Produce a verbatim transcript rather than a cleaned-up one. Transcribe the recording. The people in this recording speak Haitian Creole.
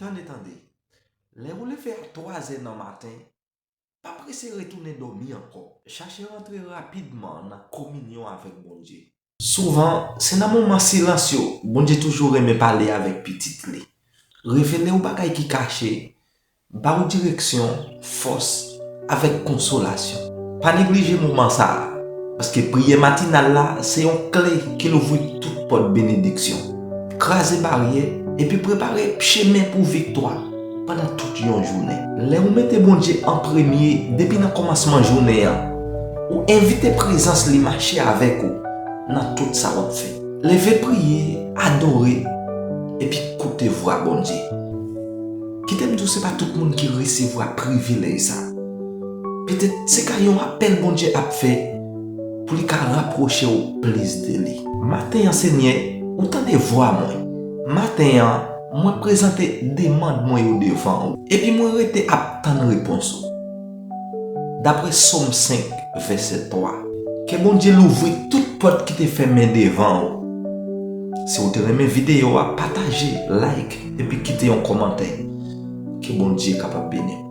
Tande, tande. Lè ou leve a twazè nan maten, pa prese retounen dòmi ankò. Chache rantre rapidman nan kominyon avèk Bondye. Souvan, se nan moman silans yo Bondye toujou renmen pale avèk pitit li. Revele w bagay ki kache, ba w direksyon, fòs, avèk konsolasyon. Pa neglije moman sa a, paske priyè matinal la se yon kle ki louvri tout pòt benediksyon. Kraze baryè, epi prepare chemen pou viktwa pandan tout yon jounen. Lè ou mete Bondye an premye depi nan kòmansman jounen an, ou envite prezans li mache avèk ou nan tout sa w ap fè. Leve priye, adore, epi koute vwa Bondye. Kite m di w, se pa tout moun ki resevwa privilèj sa. Petèt se ka yon apèl Bondye ap fè pou li ka rapwoche w plis de li. Maten an, Senyè, ou tande vwa mwen. Maten an, mwen prezante demann mwen yo devan ou, epi mwen rete ap tann repons ou. Daprè Sòm senk, vèsè twa, ke Bondye louvri tout pòt ki te fèmen devan ou. Si w te renmen videyo a, pataje, like, epi kite yon kòmantè. Ke Bondye kapab beni w.